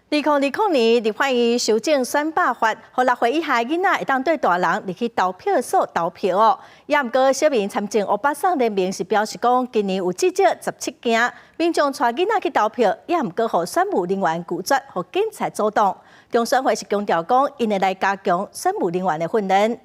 2020年，立法院修正選罷法，予6歲以下囡仔會當綴大人入去投票所投票哦。也毋過，小民參政歐巴桑聯盟是表示講，今年有至少17件民眾帶囡仔去投票，也毋過予選務人員拒絕，予警察阻擋。中選會是強調講，𪜶會來加強選務人員的訓練。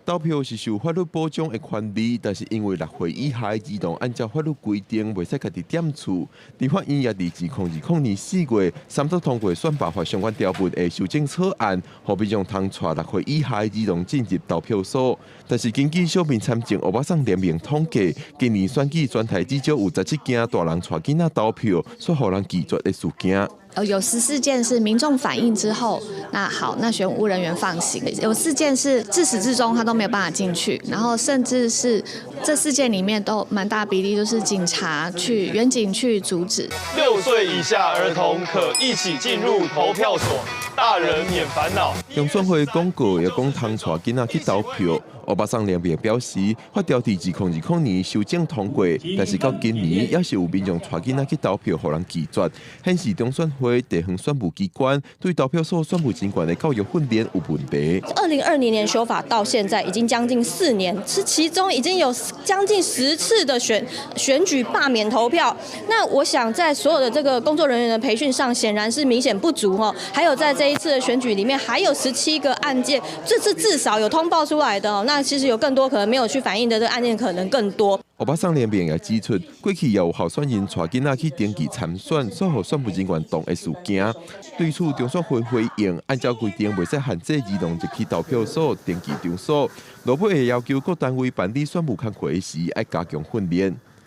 投票是受法律保障的權利，但是因為6歲以下的兒童按照法律規定，袂使家己踮厝。立法院也佇2022年4月三讀通過選罷法相關條文的修正草案，予民眾通帶6歲以下的兒童進入投票所。但是根據小民參政歐巴桑聯盟統計，今年選舉全台至少有17件大人帶囡仔投票，煞予人拒絕的事件。有14件是民眾反映之後，那好，那選務人員放行。有4件是自始至終他都沒有辦法進去，然後甚至是這四件裡面都蠻大比例就是警察去員警去阻止。 6歲以下兒童可一起進入投票所，大人免煩惱。中選會廣告也講通帶囡仔去投票。歐巴桑聯盟表示，法條佇2020年修正通過，但是到今年也是有民眾帶囡仔去投票，予人拒絕，顯示中選會地方選務機關對投票所選務人員的教育訓練有問題。2020年修法到現在已經將近4年，是其中已經有將近10次的選舉罷免投票。那我想在所有的這個工作人員的培訓上，顯然是明顯不足哦。還有在這一次的選舉裡面，還有17個案件，這次至少有通報出來的哦。那其實有更多可能沒有去反映的這個案件，可能更多。歐巴桑聯盟也指出，過去也有候選人帶囡仔去登記參選，煞予選務人員擋的事件。對此，中選會回應，按照規定，袂使限制兒童入去投票所登記場所。落尾會要求各單位辦理選務工課時，愛加強訓練。